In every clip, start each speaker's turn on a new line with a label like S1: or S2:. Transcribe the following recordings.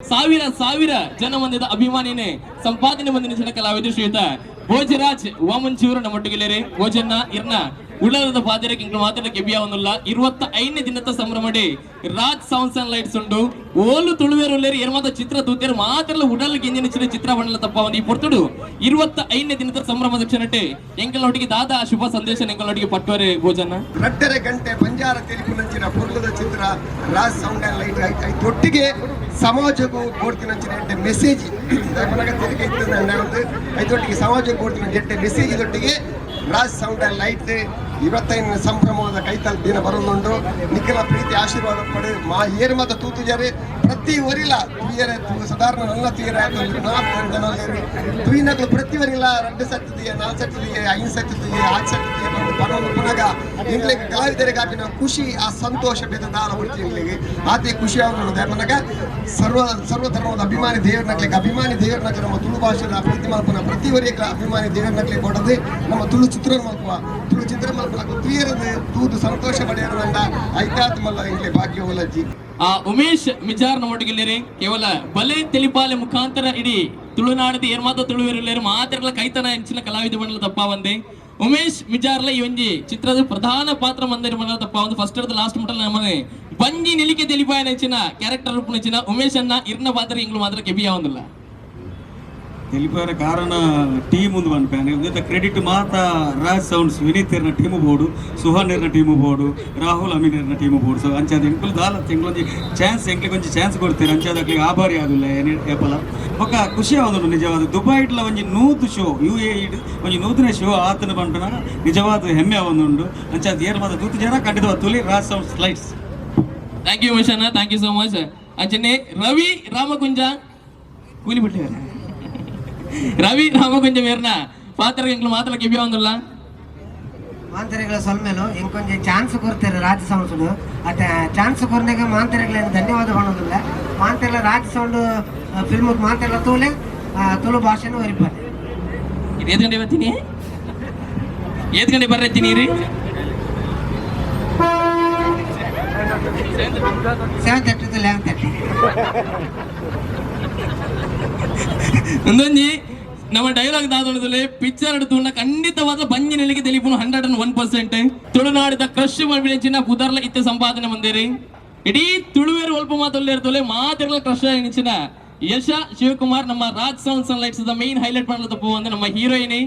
S1: ಸಾವಿರ ಸಾವಿರ ಜನ ಮಂದಿದ ಅಭಿಮಾನಿನೇ ಸಂಪಾದನೆ ಮಂದಿನ ಕಲಾವಿದ ಶ್ರೀಯುತ ಭೋಜರಾಜ್ ವಾಮಂಚೂರು ನಮ್ಮೊಟ್ಟಿಗೆ ಭೋಜನ್ನ ಇರ್ನ ಉಳ್ಳದ ಪಾದರಕ್ಕೆ ಇಂಗ್ಲು ಮಾತ್ರ ಕೆಬಿಯಾವನ್ನುಲ್ಲ. 25ನೇ ದಿನದ ಸಂಭ್ರಮಡಿ ರಾಜ್ ಸೌಂಡ್ಸ್ ಅಂಡ್ ಲೈಟ್ಸ್ ಉಂಡು. ಓಲು ತುಳುವೇರು ಉಲ್ಲೇರು, ಏರ್ಮಾತ ಚಿತ್ರ ತೂತೇರು ಮಾತ್ರ ಉಡಲ್ ಗಿಂಜಿನ ಚಿತ್ರ ಚಿತ್ರ ಬಣ್ಣಲ ತಪ್ಪ ಒಂದು. ಈ ಪೊರ್ತುಡು 25ನೇ ದಿನದ ಸಂಭ್ರಮದ ಕ್ಷಣಟೆ ಎಂಕಲ್ನೊಟ್ಟಿಗೆ ದಾದಾ ಶುಭ ಸಂದೇಶ ಎಂಕಲ್ನೊಟ್ಟಿಗೆ ಪಟ್ಟುವರೆ ಭೋಜನ?
S2: 2.5 ಗಂಟೆ ಬಂಜಾರ ತೆಲಿಪುನಂಚಿನ ಪೊರ್ಲುದ ಚಿತ್ರ ರಾಜ್ ಸೌಂಡ್ ಅಂಡ್ ಲೈಟ್. ಐತೊಟ್ಟಿಗೆ ಸಮಾಜಕ್ಕೂ ಬೋಡ್ತಿನಂಚಿನ ಎಡ್ಡೆ ಮೆಸೇಜ್. ತೆಲಿಕೆ ಇತ್ತು. ಐತೊಟ್ಟಿಗೆ ಸಮಾಜಕ್ಕೆ ಬೋಡ್ತಿನ ಎಡ್ಡೆ ಮೆಸೇಜ್ ದೊಟ್ಟಿಗೆ ರಾಜ್ ಸೌಂಡ್ ಅಂಡ್ ಲೈಟ್ 25 ಸಂಭ್ರಮದ ಕೈತಲ್ ದಿನ ಬರೋದುಂಡು. ನಿಖಿಲ ಪ್ರೀತಿ ಆಶೀರ್ವಾದ ಪಡೆ ಮಾ ಏರು ಮಾತ ತೂತುಜಾರೆ. ಪ್ರತಿ ಒರಿಲ ತುಯ್ಯರೆ ಸಾಧಾರಣ ನನ್ನ ತುಯ್ಯರೆ ನಾಲ್ಕು ಜನ ತುಯ್ನಕ್ಲು. ಪ್ರತಿ ಒರಿಲ 2 ಸರ್ತಿ ತುಯ್ಯ, 4 ಸರ್ತಿ ತುಯ್ಯ, 5 ಸರ್ತಿ ತುಯ್ಯ, 6 ಸರ್ತಿ ತುಯ್ಯ ಬಂದು ಬರೋದು. ಪುನಗ ಎಂಗ್ಲಿಗೆ ಕಲಾವಿದರಿಗೆ ಆಪಿನ ಖುಷಿ, ಆ ಸಂತೋಷ ಬೇತ ದಾಲ ಹೊಡ್ತಿ ಎಂಗ್ಲಿಗೆ ಆತೆ ಖುಷಿ ಆಗೋದು. ಪನಗ ಸರ್ವ ಸರ್ವ ಧರ್ಮದ ಅಭಿಮಾನಿ ದೇವರ ನಕ್ಲಿಗೆ, ಅಭಿಮಾನಿ ದೇವರ ನಕ್ಲೆ, ನಮ್ಮ ತುಳು ಭಾಷೆದ ಪ್ರೀತಿ ಮಲ್ಪನ ಪ್ರತಿ ಒರಿಯ ಅಭಿಮಾನಿ ದೇವರ ನಕ್ಲಿಗೆ ಕೊಡದೆ ನಮ್ಮ ತುಳು ಚಿತ್ರ ಮಲ್ಪುವ. ತುಳು ಚಿತ್ರ ಮಲ್ಪುವ ತುಯ್ಯರದು ತೂದು ಸಂತೋಷ ಪಡೆಯರಂಡ ಐತಾತ್ ಮಲ್ಲ ಎಂಗ್ಲೆ ಭಾಗ್ಯ ಒಲಜ್ಜಿ.
S1: ಆ ಉಮೇಶ್ ಮಿಜಾರ್ ನಮ್ಮೊಟ್ಟಿಗೆ ಕೇವಲ ಬಲೆ ತೆಲಿಪಾಲೆ ಮುಖಾಂತರ ಇಡೀ ತುಳುನಾಡದ ಏರ್ಮಾತ ತುಳುವೆರುಲ್ಲೇರು ಮಾತ್ರಲ ಕೈತನ ಎಂಚಿನ ಕಲಾವಿದ ಮಂಡಲ ತಪ್ಪ ಒಂದೇ. ಉಮೇಶ್ ಮಿಜಾರ್ಲ ಈ ಒಂಜಿ ಚಿತ್ರದ ಪ್ರಧಾನ ಪಾತ್ರ ಮಂದಿರ ಮಂಡಲ ತಪ್ಪ ಒಂದು. ಫಸ್ಟ್ ಲಾಸ್ಟ್ ಮುಟ್ಟಲ ನಮ್ಮನೆ ಬಂಜಿ ನಿಲಿಕೆ ತೆಲಿಪಾಯ ನೆಚ್ಚಿನ ಕ್ಯಾರೆಕ್ಟರ್ ರೂಪ ನೆಚ್ಚಿನ ಉಮೇಶ್ ಅನ್ನ ಇರ್ನ ಪಾತ್ರ ಇಂಗ್ಲು ಮಾತ್ರ ಕೆಬಿಯ ಒಂದಿಲ್ಲ.
S3: తెలిపాರ ಕಾರಣ ಟೀಮ್ ಒಂದು ಪನ್ಪೇನೆ. ಕ್ರೆಡಿಟ್ ಮಾತ ರಾಜ್ ಸೌಂಡ್ಸ್ ವಿನೀತ್ ಇರ್ನ ಟೀಮ್ ಬೋಡು, ಸುಹಾನ್ ಇರ್ನ ಟೀಮ್ ಬೋಡು, ರಾಹುಲ್ ಅಮೀನ್ ಇರ್ನ ಟೀಮ್ ಬೋಡು. ಸೊ ಅಂಚಾದ ಎಂಕುಲು ದಾಲ ಎಂಕ್ಲೊಂಜಿ ಚಾನ್ಸ್, ಎಂಕ್ಲಿಗೆ ಒಂಜಿ ಚಾನ್ಸ್ ಕೊಡ್ತೀರ. ಅಂಚಾದ ಅಕ್ಲಿಗೆ ಆಭಾರಿ ಆದುಲ್ಲ ಏಪಲ. ಬೊಕ್ಕ ಖುಷಿ ಆವೊಂದುಂಡು ನಿಜವಾದ. ದುಬೈಟ್ಲ ಒಂಜಿ 100 ಶೋ, ಯು ಎ ಒಂಜಿ 100ನೇ ಶೋ ಆತನ ಪನ್ಪುನ ನಿಜವಾದ ಹೆಮ್ಮೆ ಆವೊಂದುಂಡು. ಅಂಚಾದ ಏರ್ ಮಾತ ತೂತು ಜನ ಖಂಡಿತವಾದ ತುಲಿ Raj sounds lights.
S1: Thank you Umesh ಅಣ್ಣ, thank you so much. ಅಂಚನೆ ರವಿ ರಾಮಕುಂಜ ಕೂಲಿ ಬಿಟ್ಟಿದ್ದಾರೆ. ರವಿ ರಾಮಕುಂಜ ಮೇರ್ನ ಪಾತ್ರ ಎಂಕ್ಲು ಮಾತ್ರ ಕೆಬಿಯ ಒಂದಿಲ್ಲ.
S4: ಮಾಂತರಿಗಳ ಸೊಲ್ಮೆಲು. ಇಂಕೊಂಜಿ ಚಾನ್ಸ್ ಕೊರ್ತಾರೆ ರಾಜ ಸೌಂಡ್ಸ್. ಅತ್ತ ಚಾನ್ಸ್ ಕೊರ್ನಾಗ ಮಾಂತರಿಗಳೇನು ಧನ್ಯವಾದ ಪಣೋದಿಲ್ಲ. ಮಾಂತೆಲ್ಲ ರಾಜ ಸೌಂಡ್ ಫಿಲ್ಮ್ ಮಾಂತೆಲ್ಲ ತೂಲೆ, ತುಳು ಭಾಷೆನೂ ಒರಿಪಾನೆ.
S1: ಇದು ಏತ್ ಗಂಟೆ ಬರ್ತೀನಿ, ಏತ್ ಗಂಟೆ ಬರ್ರತ್ತೀನಿ ರೀ?
S4: 7:30 to 11:30.
S1: ಒಂದೊಂಜಿ ನಮ್ಮ ಡೈಲಾಗ್ ದಾದೊಂದುಲೆ ಪಿಕ್ಚರ್ ತೂಂಡ ಖಂಡಿತವಾದ ಬಂಜಿ ನೆಲಿಗೆ ತೆಲಿಪುನು 101%. ತುಳುನಾಡಿದ ಕ್ರಶ್ ಮಲ್ಪಿನ ಪುದರ್ಲ ಇತ್ತೆ ಸಂಪಾದನೆ ಮಂದಿರಿ. ಇಡೀ ತುಳುವೇರು ಒಲ್ಪ ಮಾತೊಲ್ಲೇರ್ತೊಲೆ ಮಾತೆರ್ಲ ಕ್ರಶ್ ನಿಂಚಿನ ಯಶ ಶಿವಕುಮಾರ್ ನಮ್ಮ ರಾಜ್ ಸೌಂಡ್ಸ್ ಅಂಡ್ ಲೈಟ್ಸ್ ಮೈನ್ ಹೈಲೈಟ್ ಮಾಡಲು ತಪ್ಪು ಅಂದ್ರೆ ನಮ್ಮ ಹೀರೋಯಿನಿ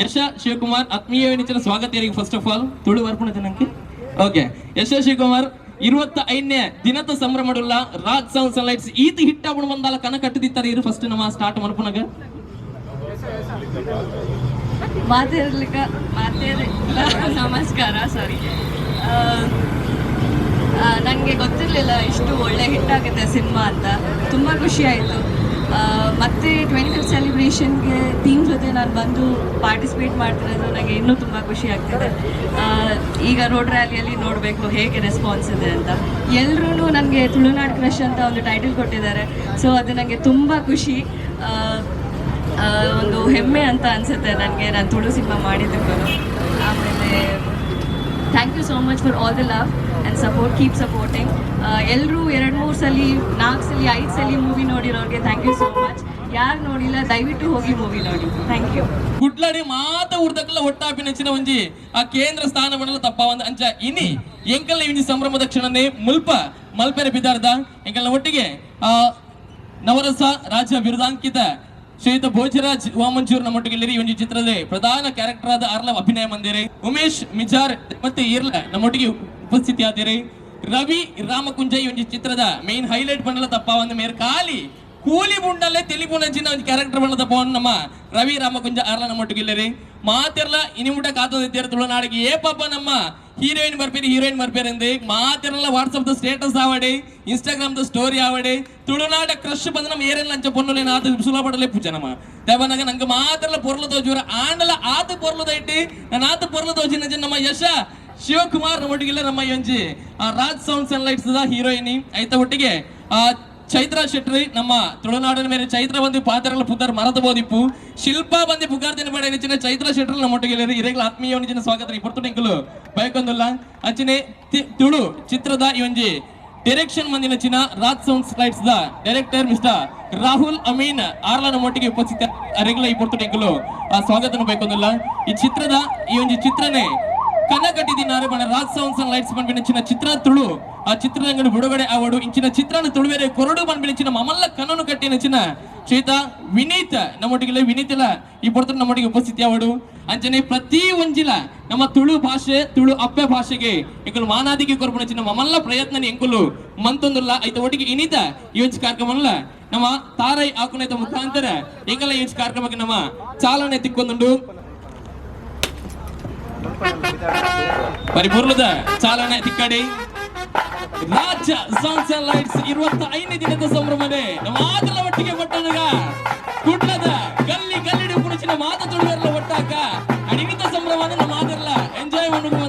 S1: ಯಶ ಶಿವಕುಮಾರ್. ಆತ್ಮೀಯ ನಿಂಚಿನ ಸ್ವಾಗತ ಫಸ್ಟ್ ಆಫ್ ಆಲ್. ತುಳು ಬರ್ಪುಣ ಜನಕ್ಕೆ. ಓಕೆ, ಯಶ ಶಿವಕುಮಾರ್, 25ನೇ ದಿನದ ಸಂಭ್ರಮಡುಲ್ಲ ರಾಜ್ ಸೌಂಡ್ಸ್ ಅಂಡ್ ಲೈಟ್ಸ್ ಈತ ಹಿಟ್ ಆಪುಣ ಬಂದಾಲ ಕನ ಕಟ್ಟದಿತ್ತಾರೆ ಇರು ಫಸ್ಟ್ ನಮ್ಮ ಸ್ಟಾರ್ಟ್ ಮನ್ಪುನಗ?
S5: ಮಾತಾಡ್ಲಿಕ್ಕ ಮಾತಾಡಿಲ್ಲ. ನಮಸ್ಕಾರ. ಸಾರಿ, ನನಗೆ ಗೊತ್ತಿರಲಿಲ್ಲ ಇಷ್ಟು ಒಳ್ಳೆ ಹಿಟ್ ಆಗುತ್ತೆ ಸಿನಿಮಾ ಅಂತ. ತುಂಬ ಖುಷಿ ಆಯಿತು. ಮತ್ತು 25th ಸೆಲೆಬ್ರೇಷನ್ಗೆ ಟೀಮ್ ಜೊತೆ ನಾನು ಬಂದು ಪಾರ್ಟಿಸಿಪೇಟ್ ಮಾಡ್ತಿರೋದು ನನಗೆ ಇನ್ನೂ ತುಂಬ ಖುಷಿ ಆಗ್ತಿದೆ. ಈಗ ರೋಡ್ ರ್ಯಾಲಿಯಲ್ಲಿ ನೋಡಬೇಕು ಹೇಗೆ ರೆಸ್ಪಾನ್ಸ್ ಇದೆ ಅಂತ. ಎಲ್ಲರೂ ನನಗೆ ತುಳುನಾಡು ಕ್ರಶ್ ಅಂತ ಒಂದು ಟೈಟಲ್ ಕೊಟ್ಟಿದ್ದಾರೆ. ಸೊ ಅದು ನನಗೆ ತುಂಬ ಖುಷಿ, ಆ, ಆ, ಒಂದು ಹೆಮ್ಮೆ ಅಂತ ಅನಿಸುತ್ತೆ ನನಗೆ, ನಾನು ತುಳು ಸಿನಿಮಾ ಮಾಡಿದ್ದಕ್ಕೂ. ಆಮೇಲೆ thank you so much for all the love and support. Keep supporting. ಎಲ್ಲರೂ 2 3 ಸಲ, 4 ಸಲ, 5 ಸಲ movie ನೋಡಿರೋರಿಗೆ thank you so much. ಯಾರು ನೋಡಿಲ್ಲ, ದಯವಿಟ್ಟು ಹೋಗಿ ಮೂವಿ ನೋಡಿ. Thank you.
S1: ಗುಡ್ಲಾಡಿ ಮಾತ ಉರ್ದಕ್ಲ ಒಟ್ಟಾಪಿ ನೆಚ್ಚಿನ ಒಂಜಿ ಆ ಕೇಂದ್ರ ಸ್ಥಾನ ಮಾಡಲು ತಪ್ಪ ಒಂದು. ಅಂಚ ಇನಿ ಎಂಕಲ್ನ ಒಂಜಿ ಸಂಭ್ರಮದ ಕ್ಷಣನೆ ಮುಲ್ಪ ಮಲ್ಪೆರೆ ಬಿದಾರ್ದ ಎಂಕಲ್ನ ಒಟ್ಟಿಗೆ ಆ ನವರಸ ರಾಜ್ಯ ಬಿರುದಾಂಕಿತ ಶ್ರೀಯುತ ಭೋಜರಾಜ್ ವಾಮಂಚೂರ್ ನಮ್ಮೊಟ್ಟಿಗೆ ಈ ಒಂದು ಚಿತ್ರದಲ್ಲಿ ಪ್ರಧಾನ ಕ್ಯಾರೆಕ್ಟರ್ ಆದ ಅರ್ಲ ಅಭಿನಯ ಮಂದಿರಿ. ಉಮೇಶ್ ಮಿಜಾರ್ ಮತ್ತೆ ಇರ್ಲ ನಮ್ಮೊಟ್ಟಿಗೆ ಉಪಸ್ಥಿತಿ ಆದಿರಿ. ರವಿ ರಾಮಕುಂಜ ಈ ಒಂದು ಚಿತ್ರದ ಮೇನ್ ಹೈಲೈಟ್ ಬಂಡಲ ತಪ್ಪ ಒಂದು. ಮೇರ್ ಖಾಲಿ ಕೂಲಿ ಬುಂಡಲ್ಲೇ ತೆಲಿಪುನಂಚಿನ ಒಂದು ಕ್ಯಾರೆಕ್ಟರ್ ಬಂಡಲ ತಪ್ಪ ನಮ್ಮ ರವಿ ರಾಮಕುಂಜ ಅರ್ಲ ನಮ್ಮೊಟ್ಟಿಗೆ ಇಲ್ಲರಿ. ಮಾತೆರ್ಲ ಇನಿಮುಟ ಕಾತೊಂದಿದ್ದೇರು ತುಳುನಾಡಿಗೆ ಏ ಪಾಪ ನಮ್ಮ ಹೀರೋಯಿನ್ ಬರ್ಪೇರಿ, ಹೀರೋಯಿನ್ ಬರ್ಪೇರಂದೆ. ಮಾತೆರ್ಲ ವಾಟ್ಸಪ್ the status ಆವಡೆ, ಇನ್ಸ್ಟಾಗ್ರಾಮ್ the story ಆವಡೆ, ತುಳುನಾಡ ಕ್ರಶ್ ಬಂದ ನಮ್ಮ ಏರೆಲ್ಲ ಅಂಚ ಪೊನ್ನುಲೇನ ಆತ ಸುಲಭಡಲೆ ಪೂಜೆ ನಮ್ಮ ದೇವನಾಗ ನಂಗೆ ಮಾತೆರ್ಲ ಪೊರ್ಲು ತೋಜುರ. ಆಂಡಲ ಆತ ಪೊರ್ಲು ಇಟ್ಟು ನಾನು ಆತ ಪೊರ್ಲು ತೋಜಿನ ನಮ್ಮ ಯಶ ಶಿವಕುಮಾರ್ ನಮ್ಮೊಟ್ಟಿಗೆಲ್ಲ ನಮ್ಮ ಒಂಜಿ ಆ Raj sounds and lights the heroine. ಐತ ಒಟ್ಟಿಗೆ ಆ ಚೈತ್ರ ಶೆಟ್ಟಿ, ನಮ್ಮ ತುಳುನಾಡಿನ ಮೇಲೆ ಚೈತ್ರ ಬಂದು ಪಾತ್ರಗಳ ಪುದರ್ ಮರದ ಬೋದಿಪ್ಪು. ಶಿಲ್ಪಾ ಬಂದು ಪುಗಾರ್ದಿನ ಪಡೆ ನೆಚ್ಚಿನ ಚೈತ್ರ ಶೆಟ್ಟರ್ ನಮ್ಮ ಒಟ್ಟಿಗೆ ಇರೇಗಳ ಆತ್ಮೀಯ ನಿಜಿನ ಸ್ವಾಗತ. ಈ ಪೊರ್ತುಟಿಂಕುಲು ಬಯಕೊಂದುಲ್ಲ. ಅಂಚನೆ ತುಳು ಚಿತ್ರದ ಈ ಒಂಜಿ ಡೈರೆಕ್ಷನ್ ಮಂದಿನಚಿನ Raj sounds lights the director mister Rahul Amin ಆರ್ಲನ ಒಟ್ಟಿಗೆ ಉಪಸ್ಥಿತ ಅರೆಗ್ಲ ಈ ಪೊರ್ತುಟೆಂಕುಲು ಆ ಸ್ವಾಗತನ ಬೇಕೊಂದಿಲ್ಲ. ಈ ಚಿತ್ರದ ಈ ಒಂದು ಚಿತ್ರನೇ ಕನ್ನ ಕಟ್ಟಿದಿನಾರು ಬಣ ರಾಜ್ ಸೌಂಡ್ಸ್ ಅಂಡ್ ಲೈಟ್ಸ್ ಪನ್ಪಿನಂಚಿನ ಚಿತ್ರ ತುಳು ಆ ಚಿತ್ರರಂಗಡು ಬಿಡುಗಡೆ ಆವಡು. ಇಂಚಿನ ಚಿತ್ರನ ತುಳುವೆರೆ ಕೊರಡು ಪನ್ಪಿನಂಚಿನ ಮಮಲ್ಲ ಕನನು ಕಟ್ಟಿನಂಚಿನ ಶ್ವೇತ ವಿನೀತ್ ನಮ್ಮೊಟ್ಟಿಗೆ ವಿನೀತಿಲ ಈ ಪೊರ್ತು ನಮ್ಮೊಟ್ಟಿಗೆ ಉಪಸ್ಥಿತಿ ಆವಡು. ಅಂಚನೆ ಪ್ರತಿ ಒಂಜಿಲ ನಮ್ಮ ತುಳು ಭಾಷೆ, ತುಳು ಅಪ್ಪೆ ಭಾಷೆಗೆ ಎಂಕುಲು ಮಾನಾದಿಗೆ ಕೊರ್ಪುನಂಚಿನ ಮಮಲ್ಲ ಪ್ರಯತ್ನ ಎಂಕುಲು ಮಂತೊಂದುಲ್ಲ. ಐತ ಒಟ್ಟಿಗೆ ಇನಿತ ಈ ಒಂಜಿ ಕಾರ್ಯಕ್ರಮಲ್ಲ ನಮ್ಮ ತಾರೈ ಆಕುನೈತ ಮುಖಾಂತರ ಎಂಕಲ ಈ ಒಂಜಿ ಕಾರ್ಯಕ್ರಮಕ್ಕೆ ನಮ್ಮ ಚಾಲನೆ ತಿಕ್ಕೊಂದುಂಡು. ಪರಿಪೂರ್ಣದ ಚಾಲನೆ ತಿಕ್ಕಡಿ. ರಾಜ್ಯ ಸೌಂಡ್ಸ್ ಅಂಡ್ ಲೈಟ್ಸ್ 25ನೇ ದಿನದ ಸಂಭ್ರಮನೆ ನಮ್ಮ ಆದಲ ಒಟ್ಟಿಗೆ ಪಟ್ಟಣಗ ಕುಡ್ಲದ ಗಲ್ಲಿ ಗಲ್ಲಿಡು ಪುರುಷನ ಮಾತ ತುಳುವೆರ್ಲ ಒಟ್ಟಾಕ ಅಡಿಮಿತ ಸಂಭ್ರಮನ ನಮ್ಮ ಆದರ್ಲ ಎಂಜಾಯ್ ಮಾಡೋದು.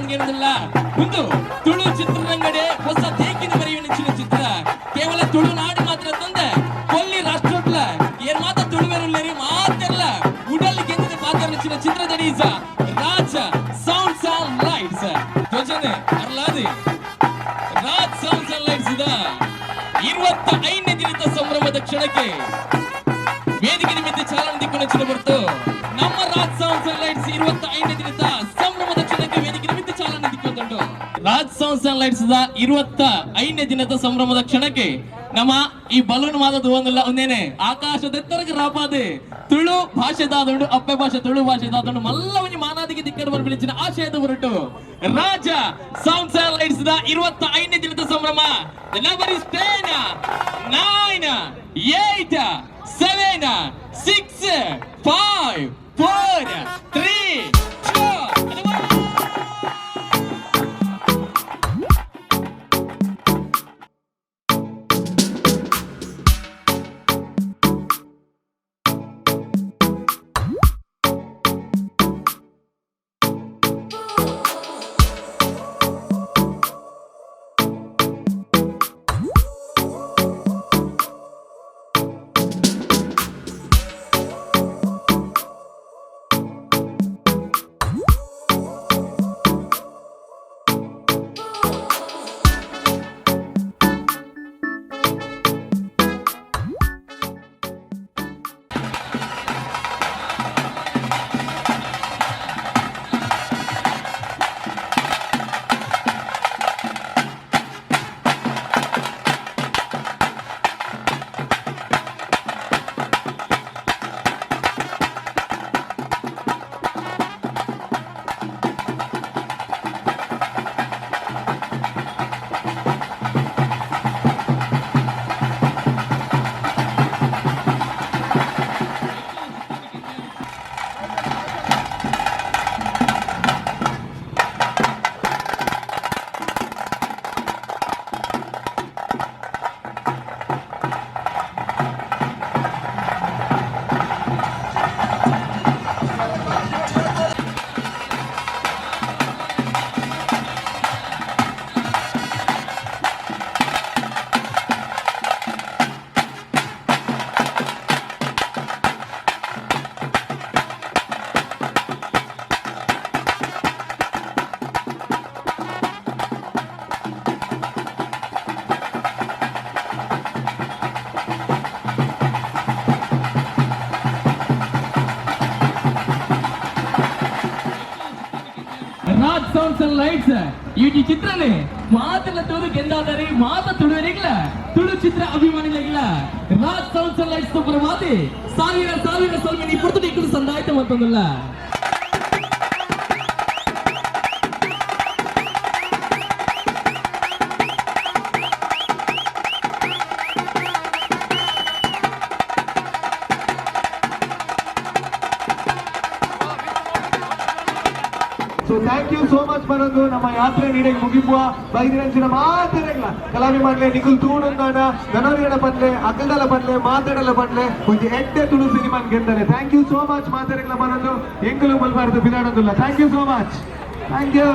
S1: ಒಂದು ತುಳು ಚಿತ್ರರಂಗಡೆ ಹೊಸ ತೇಕಿನ ಬರೆಯುವ ಚಿತ್ರ. ಕೇವಲ ತುಳುನಾಡು ಮಾತ್ರ ತಂದೆ ಕೊಲ್ಲಿ ರಾಷ್ಟ್ರೋಟ್ಲ ಏನ್ ಮಾತ ತುಳುವೆರುಲ್ಲೇರಿ ಮಾತೆಲ್ಲ ಉಡಲ್ ಗೆದ್ದಿದ ಪಾತ್ರ ಚಿತ್ರದಡೀಸ ರಾಜ ಸೌಂಡ್ಸ್ ಅಂಡ್ ಲೈಟ್ಸ್ ಯೋಜನೆ ಅರ್ಲಾದಿ. ರಾಜ್ ಸೌಂಡ್ಸ್ ಅಂಡ್ ಲೈಟ್ಸ್ ಇದ 25ನೇ ದಿನದ ಸಂಭ್ರಮದ ಕ್ಷಣಕ್ಕೆ ವೇದಿಕೆ ನಿಮಿತ್ತ ಚಾಲನೆ ದಿಕ್ಕು ನೆಚ್ಚಿನ ಬರ್ತು. ನಮ್ಮ ರಾಜ್ ಸೌಂಡ್ಸ್ ಅಂಡ್ ಲೈಟ್ಸ್ 25ನೇ ದಿನದ ಸಂಭ್ರಮದ ಕ್ಷಣಕ್ಕೆ ವೇದಿಕೆ ನಿಮಿತ್ತ ಚಾಲನೆ ದಿಕ್ಕು. Raj sounds and lights the 25ನೇ ದಿನದ ಸಂಭ್ರಮದ ಕ್ಷಣಕ್ಕೆ ನಮ್ಮ ಈ ಬಲೂನ್ ಮಾದ ಒಂದಿಲ್ಲ ಒಂದೇನೆ ಆಕಾಶದೆತ್ತರಕ್ಕೆ ರಾಪಾದೆ ತುಳು ಭಾಷೆ ದಾದುಂಡು, ಅಪ್ಪೆ ಭಾಷೆ ತುಳು ಭಾಷೆ ದಾದುಂಡು ಮಲ್ಲ ಒಂಜಿ ಮಾನಾದಿಗೆ ದಿಕ್ಕಡು ಬರ್ಬಿಳಿಚಿನ ಆಶಯದ ಹೊರಟು ರಾಜ ಸೌಂಡ್ಸ್ ಅಂಡ್ ಲೈಟ್ಸ್ the 25ನೇ ದಿನದ ಸಂಭ್ರಮ. The number is 10, 9, 8, 7, 6, 5, 4, 3, 2. Raj sounds and lights ಈ ಚಿತ್ರನೇ ಮಾತೆಲ್ಲ ತುಳು ಗೆಂದಾದರೆ ಮಾತ ತುಳುವರಿಗಿಲ್ಲ, ತುಳು ಚಿತ್ರ ಅಭಿಮಾನಿಗಳಿಲ್ಲ. ರಾಜ್ ಸೌಂಡ್ಸ್ ಅಂಡ್ ಲೈಟ್ಸ್ ಪರವಾದಿ ಸಾವಿರ ಸಾವಿರ ಸೊಲ್ಮೆ ನೀ ಪುರ್ತು ಇಕ್ಕಳು ಸಂದಾಯ್ತ ಮತ್ತೊಂದಲ್ಲ.
S6: So thank you so much ಬರೋದು ನಮ್ಮ ಯಾತ್ರೆ ನೀಡಿಗೆ ಮುಗಿಪುವ ಬೈದಿನಂಚಿನ ಮಾತೆರೆಗ್ಲ ಕಲಾಭಿಮಾನ್ಲೆ ನಿಕುಲ್ ತೂಣುಂದಾನ ಗಣೋರಿಯಡ ಪನ್ಲೆ, ಅಕಲ್ದಲ ಪನ್ಲೆ, ಮಾತಾಡಲ ಪನ್ಲೆ, ಒಂಜಿ ಎಡ್ಡೆ ತುಳು ಸಿನಿಮಾನ್ ಗೆದ್ದಲೆ. Thank you so much ಮಾತೆರೆಗ್ಲ ಬರೋದು. ಎಂಕುಲು ಮುಲ್ಬಾರ್ದು ಬಿದಾಡೋದಿಲ್ಲ. Thank you so much, thank you.